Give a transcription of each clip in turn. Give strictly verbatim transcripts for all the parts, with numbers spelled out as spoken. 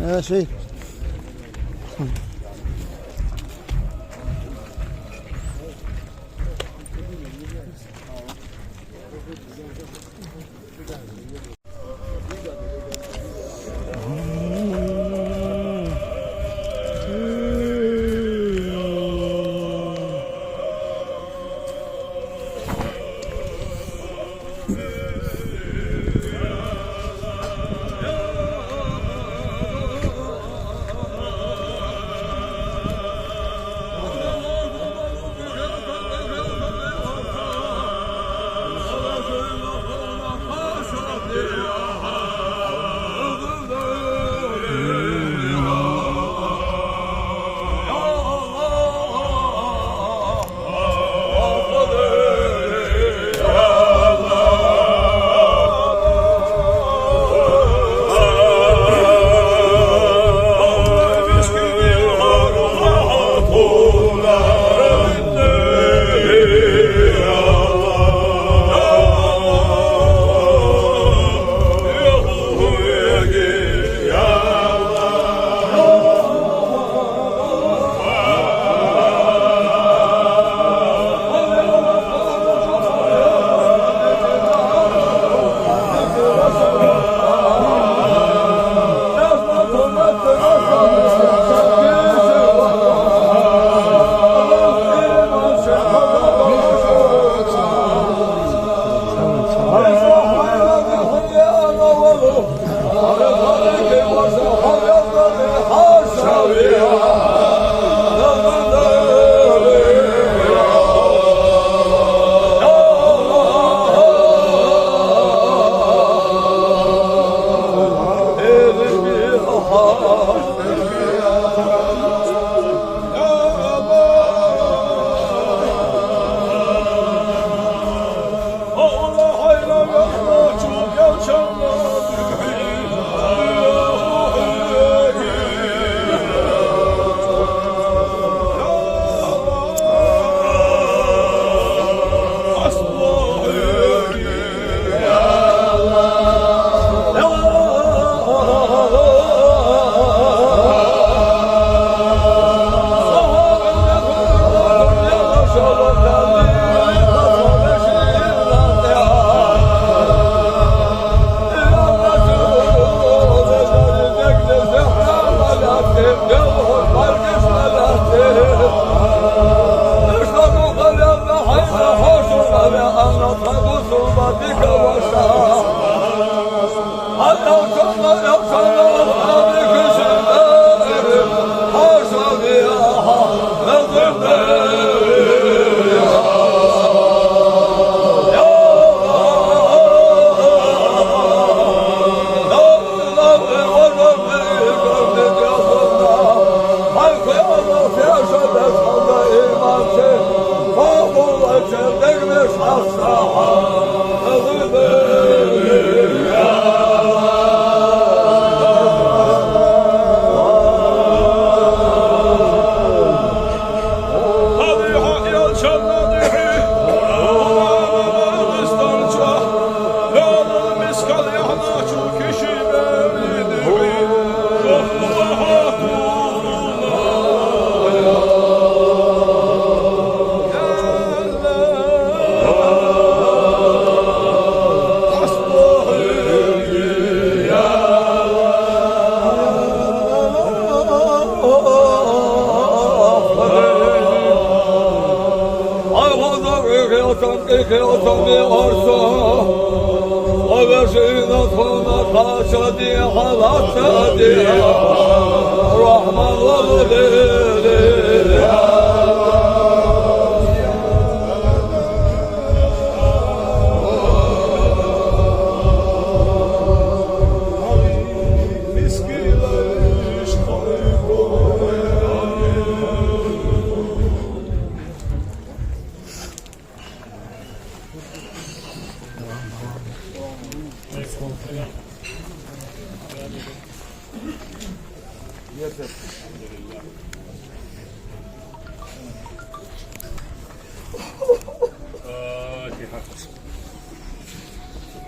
ماشي.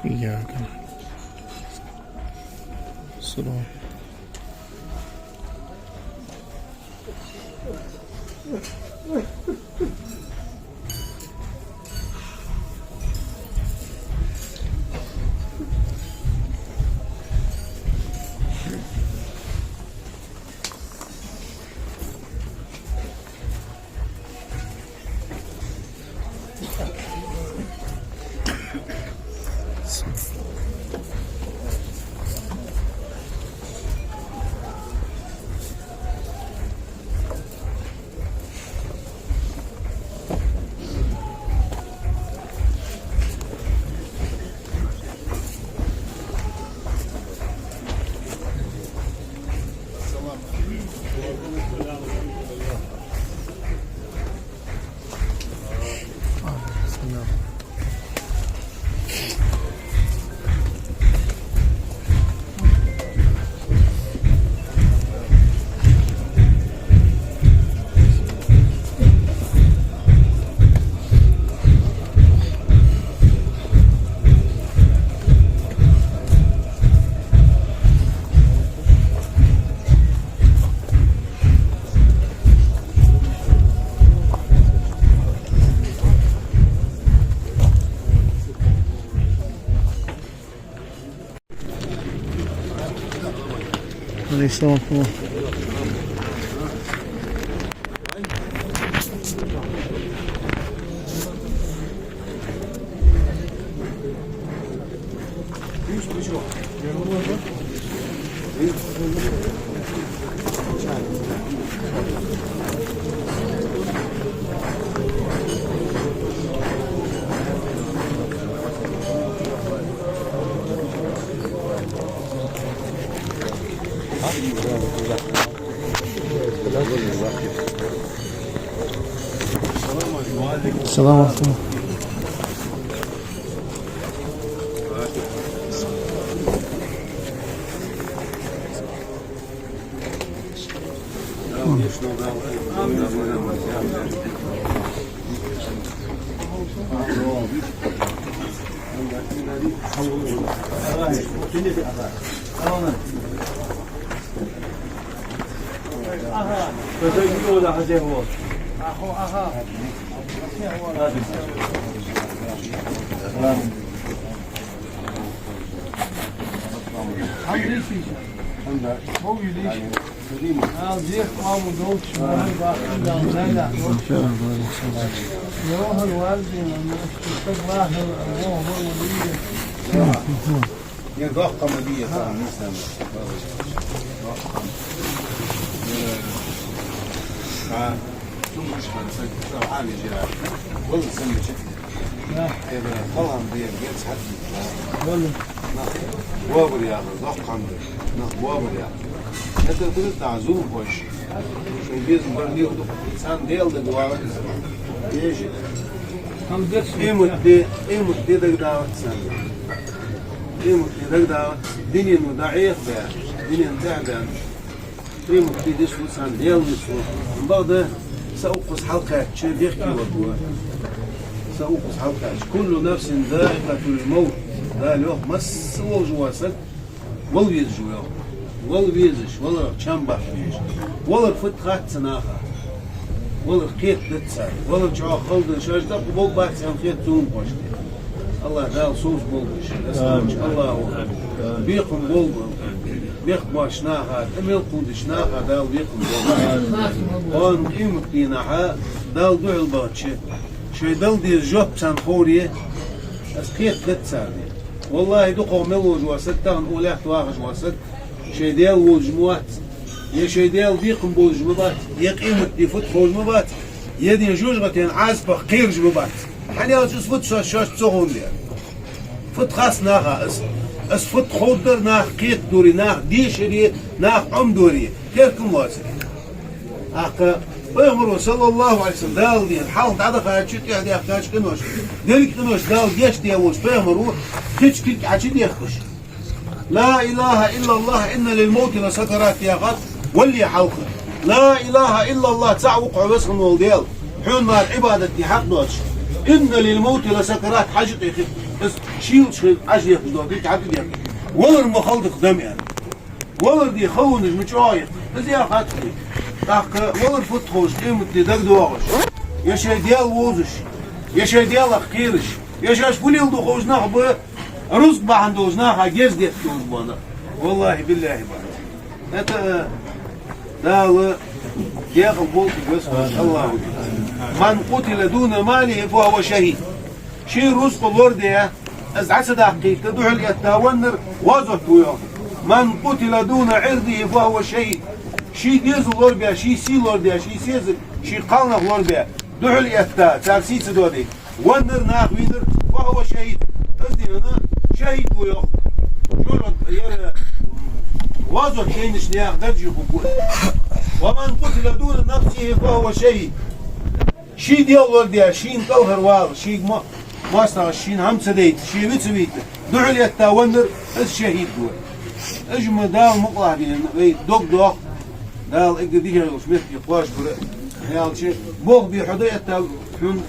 إياك نعبد. الصراط. عليه السلام ورحمة الله. السلام عليكم. Ер доккха ма дий, ха, мисал. Доккха. Ер, ха, цу мушкан саг, саг Ӏалижа. Валла, санна чу. Ер, халам дер, герз хьатта. Валла. Нах бобар яхар, доккха хӀама да. Нах бобар яхар. ХӀаьта деррига а зулам хой. Шоай безам бар нийлхӀа да. Царна Даьла дагавала. Дежи. Къематди, къематди дагадалац царна. Къематди дагадалац, дунен дӀаӀехабаь, дунен тӀехьабаьнна. Къематди дисву царна, Даьла вицву. Бакъда, са укхаза хьалкхаьчача бехке варгва. Са укхаза хьалкхаьчача. كل نفس ذائقة الموت. Дала йоах, масса волаш вола саг вала везаш ва, йоах. Вала везаш, валарах чам баккха безаш. Валар фуд хац цу наха. Валар кхетадац царна. Валар чӀоагӀа хала да, шоаш дакъа болх бац аьнна хет цу умхошта. АллахӀ Дала совца болба уж. Дасалча АллахӀа бекхам болба. Бехк боацача наха, тӀа мел кхувдача наха Дала бекхам болба. Кхоана къематдийнахьа Далла духьал бахача, шоай дала деза жоп царна ховре, аз кхетадац царна. ВаллахӀи, дукхагӀа мел волаш вола саг, тахан укх лаьтта вахаш вола саг, шоай Даьла вовзаш ма вац, е шоай Даьла бекхам бовзаш ма бац, е къематди фуд ховш ма бац, е ден жожагӀатен Ӏазапах кхераш ма бац. ХӀана аьлча из фуд шоаш, шоашта ца ховндаь. Фуд хац наха из. Из фуд ховргдар нах кхетадоре, нах дешаре, нах Ӏомадоре, теркам лоацаре. ТӀаккха Пайхамаро, صلى الله عليه وسلم, Дала дийна хьалха дӀадахача, тӀехьа даьхкача къинош, деррига къинош Дала гешт даь волча Пайхамаро кхыча кулга Ӏочудехкаш: «لا إله إلا الله، إن للموت لسكرات», яхад, вале хьалха: «لا إله إلا الله», цаӀ ва-кх хьо, Веза хинна вола Даьла, хьона мара Ӏибадат де хьакъ доацаш. «إن للموت لسكرات», хьажа тӀехи, из шийлача хана Ӏочудехкаш дола кулг хьатӀадехкаш. Валар ма хала да-кх дам, аьнна. Валар де халонаш ма чӀоагӀа я-кх. Из яхад-кх. ТӀаккха валар фуд ховш, къематди дагадоагӀаш, е шоай Даьла вовзаш, е шоай Даьлах кхераш, е шоаш фу леладу ховш нах ба, рузкъа бахьан долаш наха герз детта долаш бола нах. ВаллахӀи, биллахӀи, бац. ХӀаьта, э, Дала декъал болба, Веза волча АллахӀа. من قتل دون ماله فهو شهيد. Ший рузкъа лораде, из Ӏо ца даккхийта, духьал этта веннар гӀазот ву йоах. من قتل دون عرضه فهو شهيد. Ший дезал лорабе, ший сий лораде, ший сесаг, ший кхалнах лорабе, духьал этта, цар сий ца доадийта веннар, нах вийнар, فهو شهيد. Из дена шахӀид ву йоах. Шоллагӏа яр гӀазот дайнача наьха даржехь хургва. ومن قتل دون نفسه فهو شهيد. Ший дегӀ лораде, шийна кӀалхарвала, шийга мо-, моастагӀашта шийна хӀама ца дайта, ше вица вийта, духьал этта веннар, из шахӀид ву. Уж ма Дала мукъалахь дена, вай дог доах, Дала эггара дикагӀа йолча метте кхоачашбар, аьлча, болх бе хьо да этта хьона,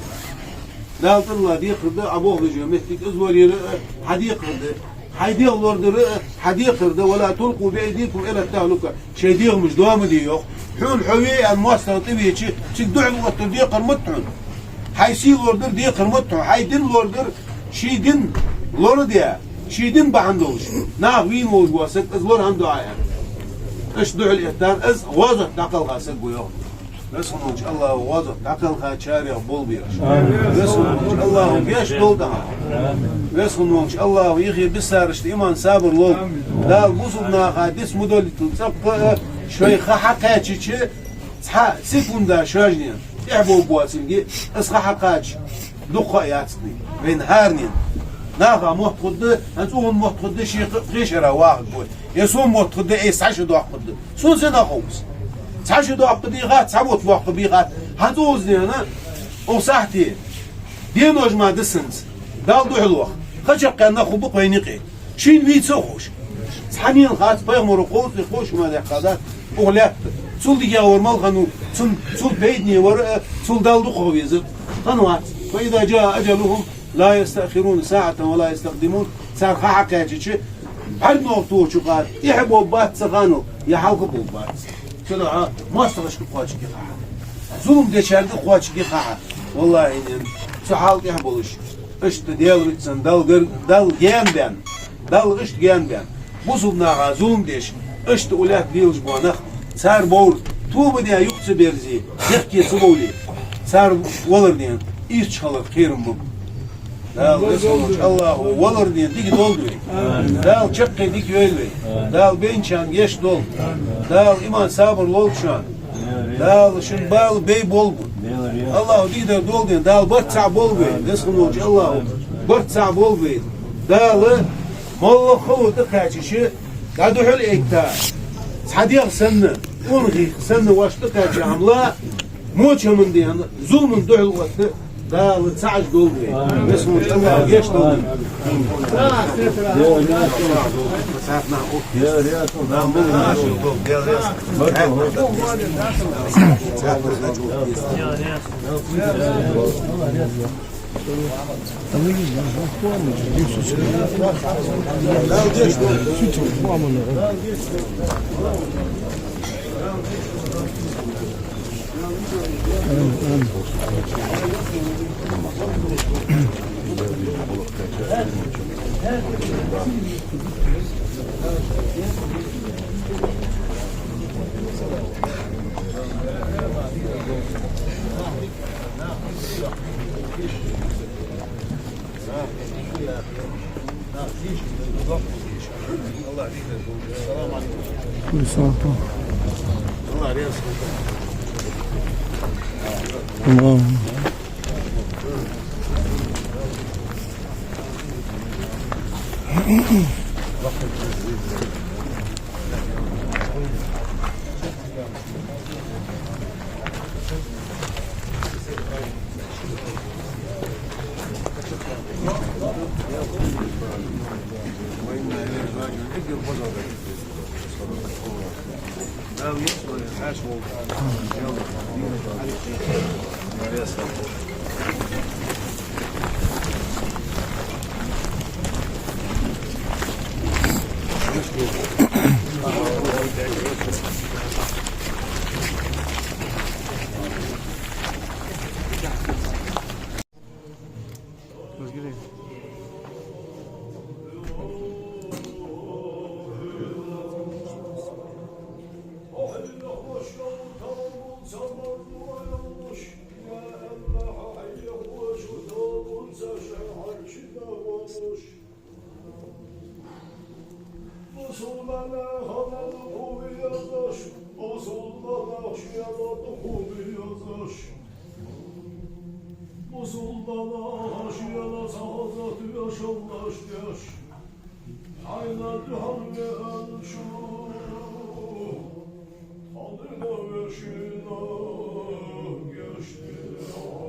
Дала тӀадилла декхар да, Ӏа болх беш йола моттиг из лораяр а хьа декхар да. Хьай дегӀ лорадар а хьа декхар да, ولا تلقوا بأيديكم إلى التهلكة. Шоай дегӀамаш доа ма де йоах. Хьона хьо ве аьнна моастагӀа тӀавеча, цига духьал оттар декхар ма да хьона. Хьай сий лорадар декхар ма да хьона. Хьай ди лорадар, ший ди лораде, ший ди бахьан долаш нах вийна волаш вола саг, из лора хӀама да Ӏа аьнна. Иштта духьал эттар, из гӀазот дӀакхелха саг ву йоах. Веза хинна волча АллахӀа гӀазот дӀакхелхачарех болба вай. Веза хинна волча АллахӀа гешт долда хьа. Веза хинна волча АллахӀа юхе бисарашта иман, сабар лолда. Дала бусалба наха диц ма долийталда цӀаккха а, шоай ха хьакхаьчача, цхьа секунда шоашта тӀехьа бовргбоацилга, из ха хьакхача, дукха а яц вайна хӀаранена. Наха мотт хургда, хӀанз цун мотт хургда, ший кхы пхе шера вахаргва. Е сона мотт хургда, е сона цхьа шу доаккхаргда. Сона сенах хов из? Цхьа шу доаккхаргда яхац, цхьа мотт боаккхаргба яхац. ХӀанз укхаза дена, укх сахьате денош ма да санна, Далла духьал ваха. Кхы чакхъяьнна нах хургба-кх вайна юкъе. Шийна вийца а ховш. Цхьаннена хац, пайхамара кховзткъеи кхо шу ма даьккха дац укх лаьтта. Цул дикагӀа вар мала хиннав, цун, цул пайдане вар а, цул Далла дукхагӀа везар а хиннавац. فإذا جاء أجلهم لا يستأخرون ساعة ولا يستقدمون. Цар ха хьакхаьчача, бӀаргногӀа тохача юкъа тӀехьа бовргбац цу ханал, е хьалха бовргбац. Цудухьа моастагӀашка кхоачаргья хьа. Зулам дечарга кхоачаргья хьа. ВаллахӀи, нин, цу хьал тӀехьа болаш, иштта Даьла виццан, Далла гар-, Далла гаьна баьнна, Далла иштта гаьна баьнна, бусалба наха зулам деш, иштта укх лаьтта лелаш бола нах, цар бовр тоба даь юха ца берзе, дехке ца бовле, цар валар дена ийрча хилар кхерам ба. Дала, Веза хинна волча АллахӀа валар дена дика долда вай. Дала чаккхе дика йойла вай. Дала байначарна гешт долда. Дала иман, сабар лолда шоана. Дала шун бала бе болба. АллахӀа дикадар долда вайна. Дала барт цхьа болба вай. Веза хинна волча АллахӀа барт цхьа болба вай. Дала моллагӀа хало тӀакхаьчача, дӀадухьал а этта, цхьа дегӀ санна, къонахий санна воашта тӀакхаьчача хӀама ла, моча хӀаман дена, зуламан духьал отта Дала цхьа Ӏаш долда вай. Веза хинна волча АллахӀа гешт долда. Хьалал кхувш язаш, бусалба нах шоайла дукха кхувш язаш, бусалба нах шоайла цхьа хаза тоашаллаш деш, хьайна дуьхьал веанчо, хьо дина вешийна гешт дилла.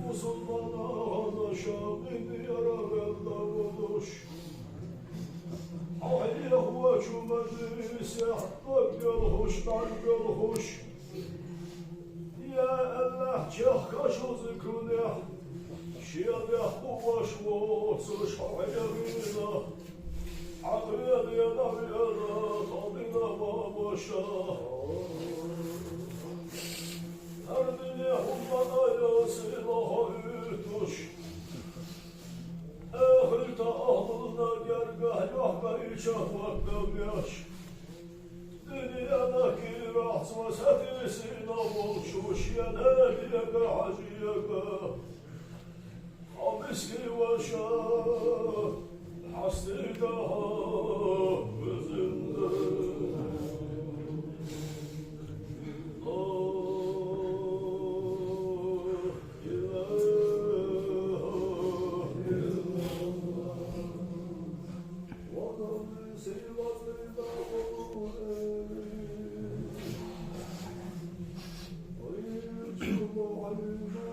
Бусалба наха шоай къинтӀера велла волаш, хьо хьехача мажлисехь дог белхаш, дӀа белхаш, я АллахӀ, чехка шозза кунехь, шен дехьа къуваш воацаш хьо хьехийна, хьа кхел дӀавиъна, хьо дина бабаша. ХӀара дунен хӀуманаш сийлахь хьо уьттуш, эхарта ахӀлулна гергахь йохкайча хӀотта беш, дунен кийрахь цо сатийсийна волча шен наьнага, Хьажийга хьо миска ваша хьастийта хьо везан Даьла. Ла илахӀа иллаллахӀ.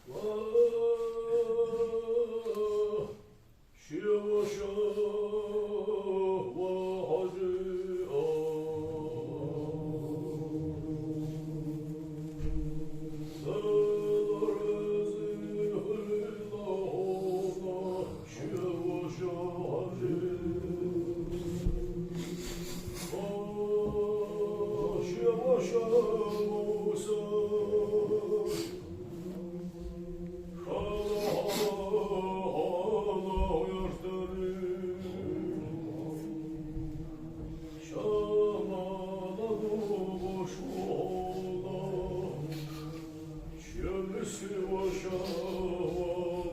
Ва шен ваша ва Хьажи, а, Даьла раьза хилва хьона, шен ваша Хьажи. А, шен ваша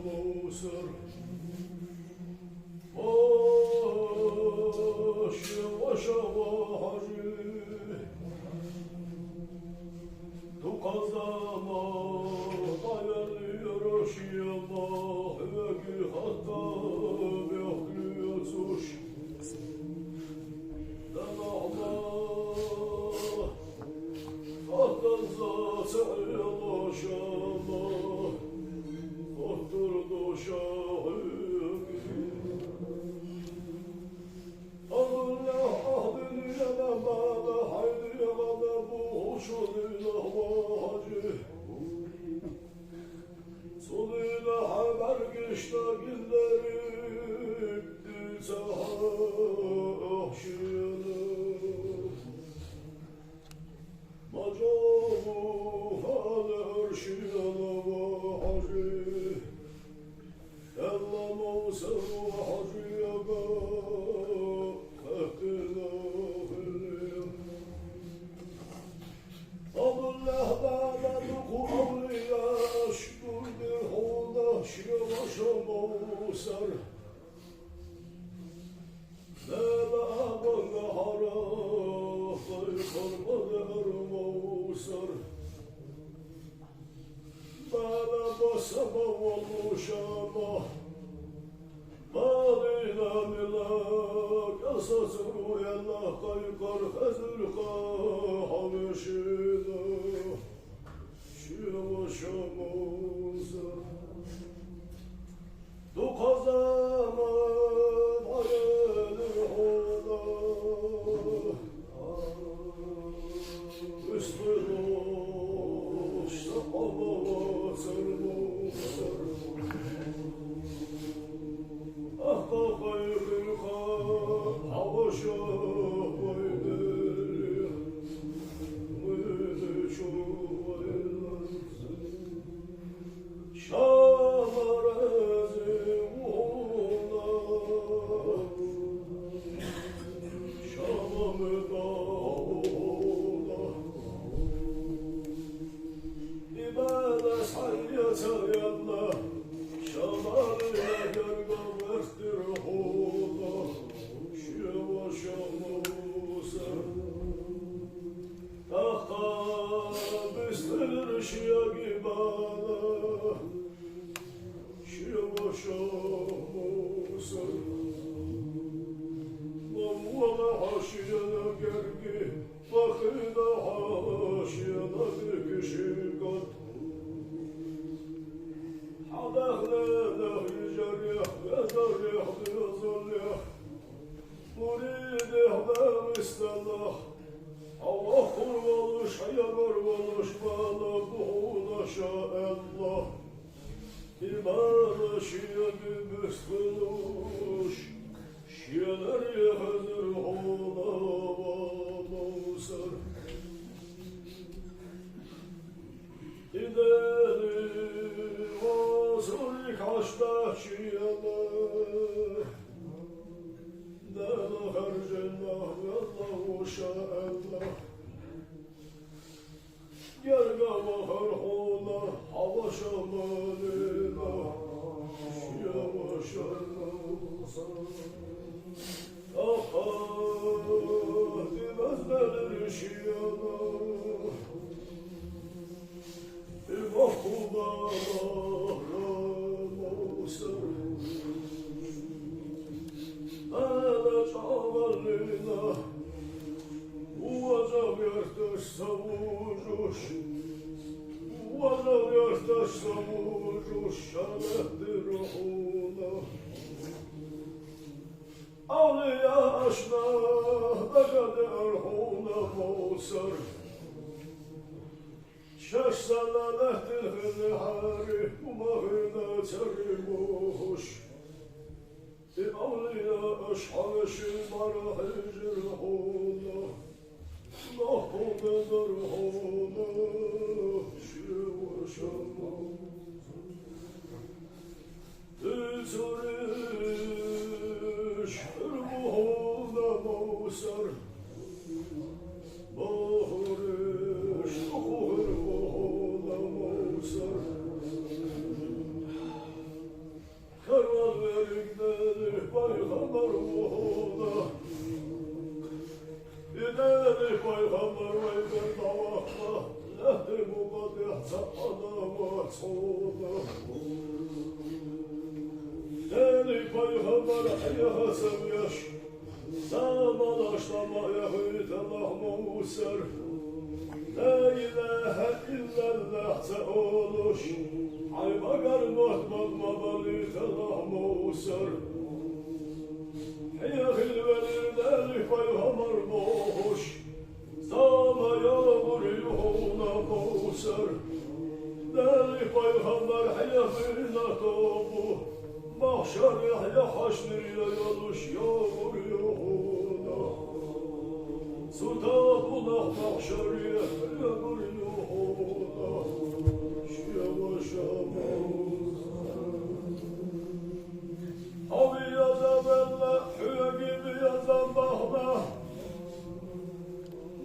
Мусар. О, шен ваша ва Хьажи, дукха зама дӀавеллера шийла, хьоьга хатта бехк лоацаш, дӀа нахьла хаттаза ца Ӏелаш ала, хоттур ду ша хьоьга. Аллахь, ахь дунен мала хьайна дегӀана бухучу дийнахь, ва Хьажи. Цу дийнахь хьа бӀаргашта гиларг дийца хьа ахь шена. Ма чӀоагӀа хала аршала, ва Хьажи, Мовсар. Бала баса баввалуша ма. Бадина мила кӀасацару Аллахь кхайкар хазар кха хьавешина. Ши ваша Мовсар. Дукха заман хьалелир хьона. Вистхилаш сакъа ма вацар Мовсар. Ахка кхайкхир кха хьа ваша вайнали, вайначу вайна. Ша ма раьза ва хьона, ша ма муьтӀахь ва хьона. И бала схьаэца аьнна, ша бала гарга вахтир хьона, ши ваша Мовсар. ТӀаккха бистхилар шега бала, ши ваша Мовсар. Ма вала хьо шена герга, ма хила хьо шена дика шийгот. Хьа дахнарах, йижарех, вежарех, доазолех, муридех, Дагъистанах, хьо воккхагӀа волаш, хьо ягӀар волаш бала ба хьона, ша Аллахь. И бала шега бистхилаш, шеларе хазар хьона, ва Мовсар. И Даьла, васурик хьаштача яла. Дала харжа нах валла вуша Аллахь. Герга вахар хьона хьа ваша Малина, ши ваша Мовсар. Ахьа, дивазбелар шена. И ваху бала Мовсар. Ала чӀоагӀаллина, вожагӀа верташ ца вужаш, вожагӀа верташ ца вужаш, ша латтар хьона. Авлияашна дагадер хьона Мовсар. Шоаш санна латтар хилархьара, хӀама хинна цари мухаш. И авлияаш хьа веший бӀарахьежар хьона. Нах хьона дар хьона, ши ваша Мовсар. Дийцараш хир бу хьона, Мовсар. Бахараш дукха хир бу хьона, Мовсар. Хьавал верг Даьла пайхамар ва хьона. И Даьла пайхамар вайгара дӀаваккха, лаьттан букъа тӀа цхьа Ӏаламат хьона. Даьла пайхамар хьеха ца веш, заманаш тӀа ма яхийталахь, Мовсар. Ла илахӀа иллаллахӀ ца олуш, хьай багара мотт бакъ ма балийталахь, Мовсар. Хьехавелар Даьла пайхамар бохуш, зама йогӀур ю хьона, Мовсар. Даьла пайхамар хьехавена тоба махьшаре хьехаш низ йолуш йогӀур ю хьона. Цу тобанах махьшаре хьоьгур ю хьона, ши ваша Мовсар. Хьо веза валла, хьоьга веза бахьан.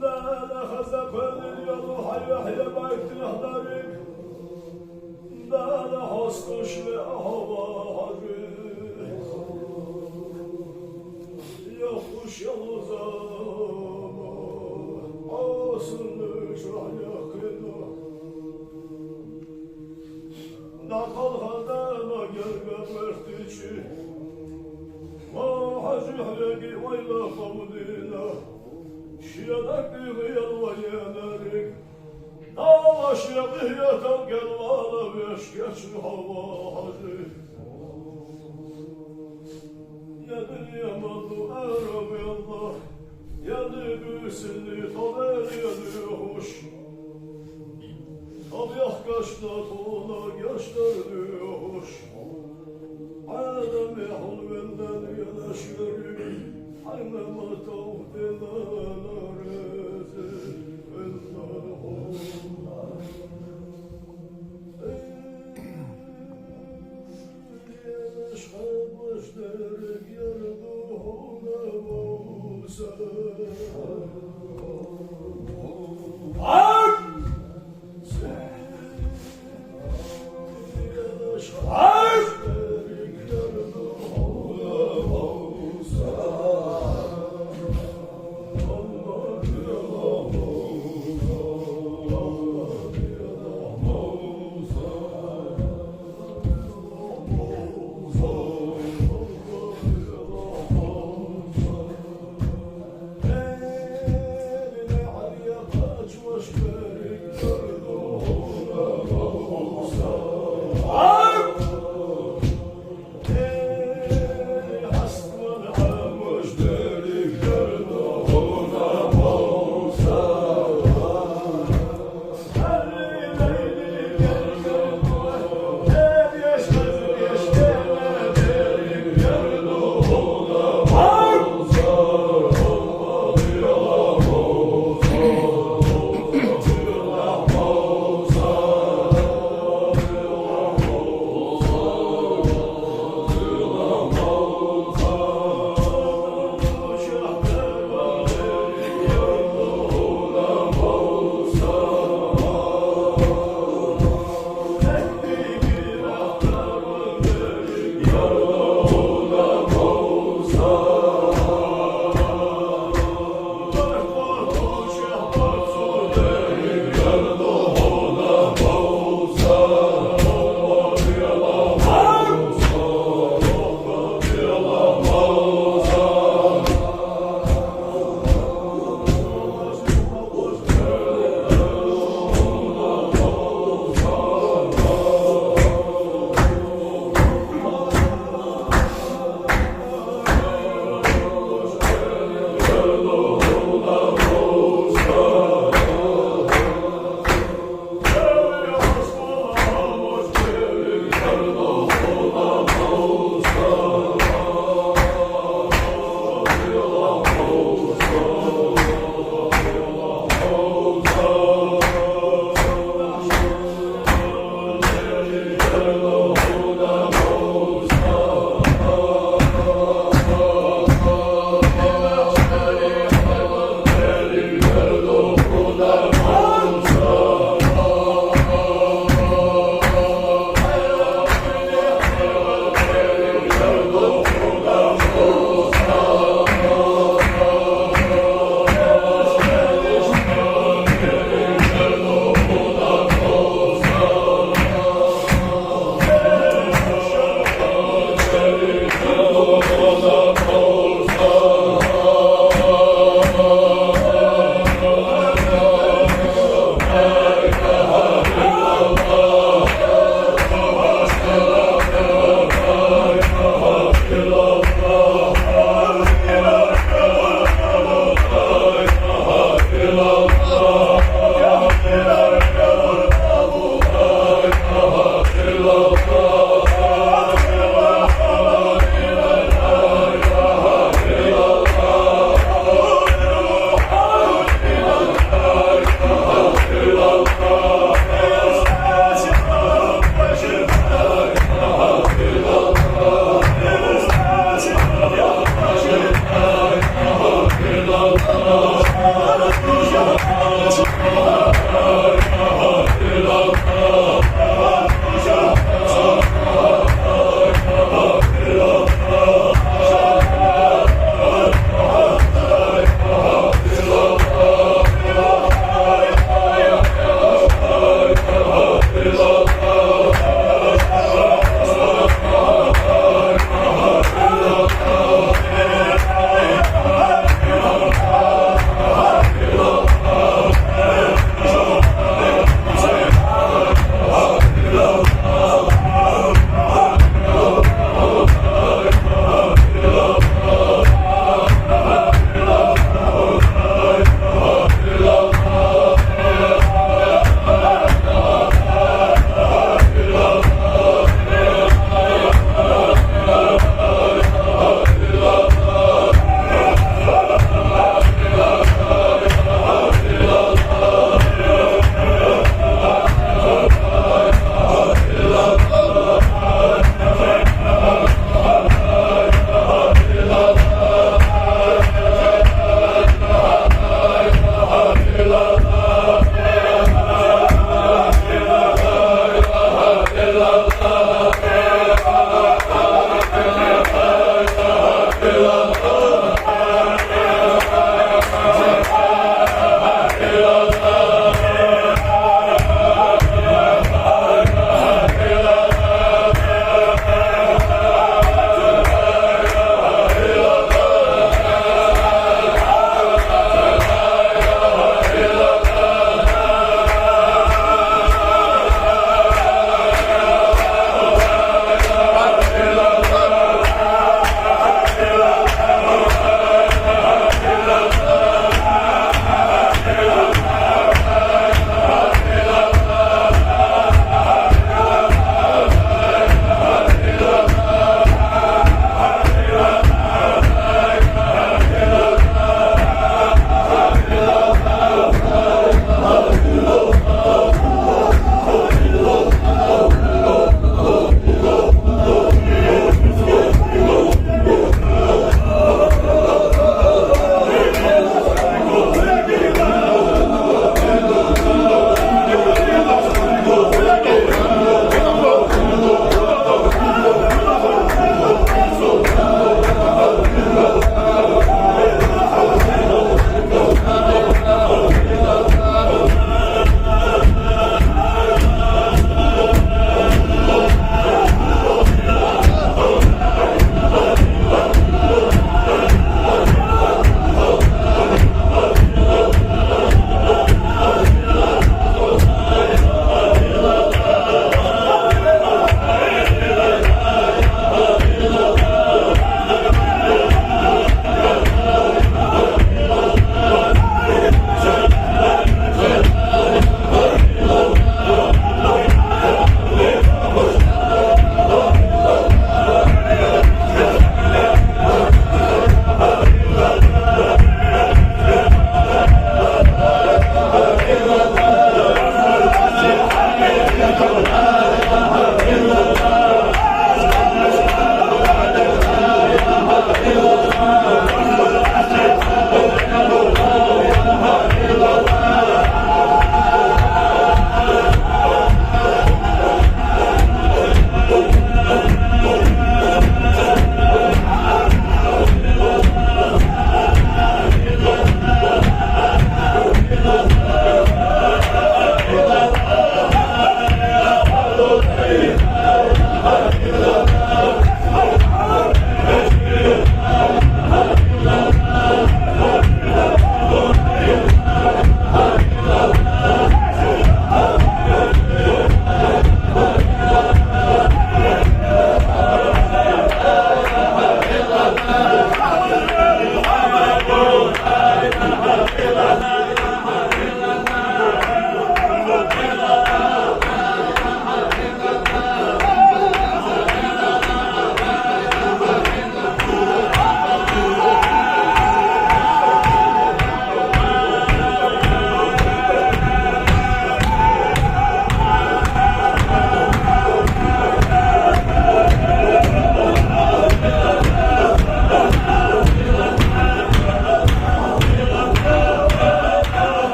Дала хаза кхоьллина йолу хьан юьхь я байтина дерриг. Дала хьо стушве ахьа вахьажи. Йохуш йолу зама, хьо ДӀакхалха дама герга гӀертача, ва Хьажи, хьеги ойла ховдийна, шен даггара гӀелва енарг, Дала ший къахетам кӀел вала веш кеча хьо, ва Хьажи. Е дин, е мел ду ара велла, е дин буьйсанна тхо Даьла дуьхьаш, тхо бехкашта тхона гешт дар дуьхьаш. Ӏадаме хьулвенна венаш верг, хьайна ма товх динара раьза велла хьо.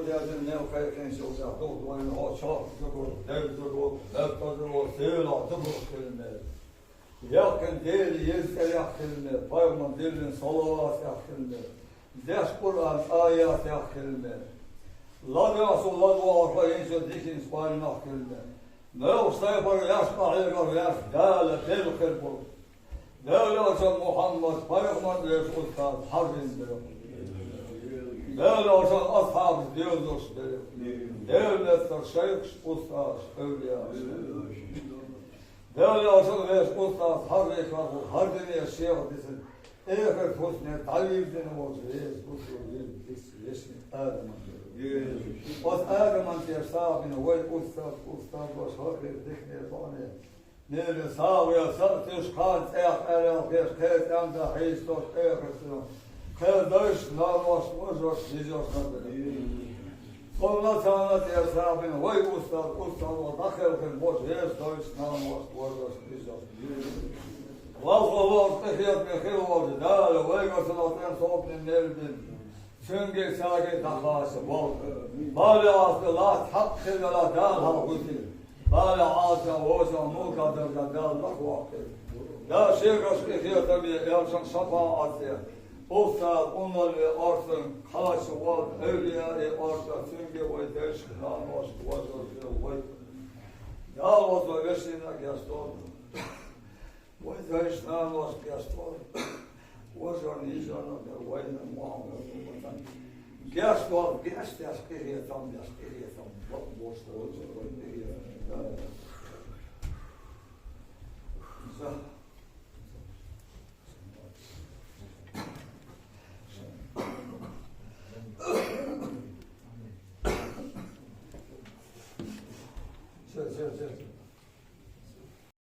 Яздан мел кхайкхинчул тӀехьа духьал вайна хьо чохь зугур, дерг зугур, меттазур, сийлахь зугур хила мел. Яьккхина Дела еза цӀерах хила мел, пайхамар диллина салаватах хила мел, деш Къуръан аятах хила мел. ЛадагӀа цу ладувгӀархо йинчу диканца къоармах хила мел. Мел сайпара ваьш къахьегар ваьш Дала белхир бу. Даьла Элчан Мухьаммад пайхамар веш устаз хьажин бу. Даьла Элчан асхьабаш доьзалш бу. Даьла меттара шайхаш, устазаш, эвлияаш. Даьла Элчан веш устаз хьажин карху хьажине шех дисин. Эхарт хӀусне дӀавийрзина волча веза бусалба вирд дисса вешин Адаман тӀера. Оцу Адаман тӀера сагӀа бина вай устаз, устаз ваша хӀара хир дикане бахьане. Неле сагӀа веса а теш, кхана цӀех аьрал хеш, кхе тӀемда хьийсташ, эхарт сино. Кхе дайшта, наношта, вожошта, йижошта наб. Цунна царна тӀера сагӀа бина вай устаз, устаз ва дӀакхелхина болча веза дайшта, наношта, вожошта, йижошта. Валхо лоӀаш къахетаме хила волча Дала вайга цунах тӀем собанан мел бина. Цуьнга а цаьрга а дӀакхача болх. Бала Ӏаса латта хьакъ хилла Дала хьалхутийла. Бала Ӏаса воча мулка даржа Дала лакхваккхийла. Да шегаш къахетаме Элчан шапаӀат де. Устаз Ӏумар ве орцан кхача волча эвлияи орца цуьнга вай дайшта, наношта, вожошта вай. Дала веза вешина гешт долда. Вай дайшта, наношта гешт долда. Вожарна, йижарна, вайна, Мухьаммад умматана. Гешт долда, гешт деш, къахетам беш, къахетам бакъ бош долда, вай къахетам. За. Все, все, все.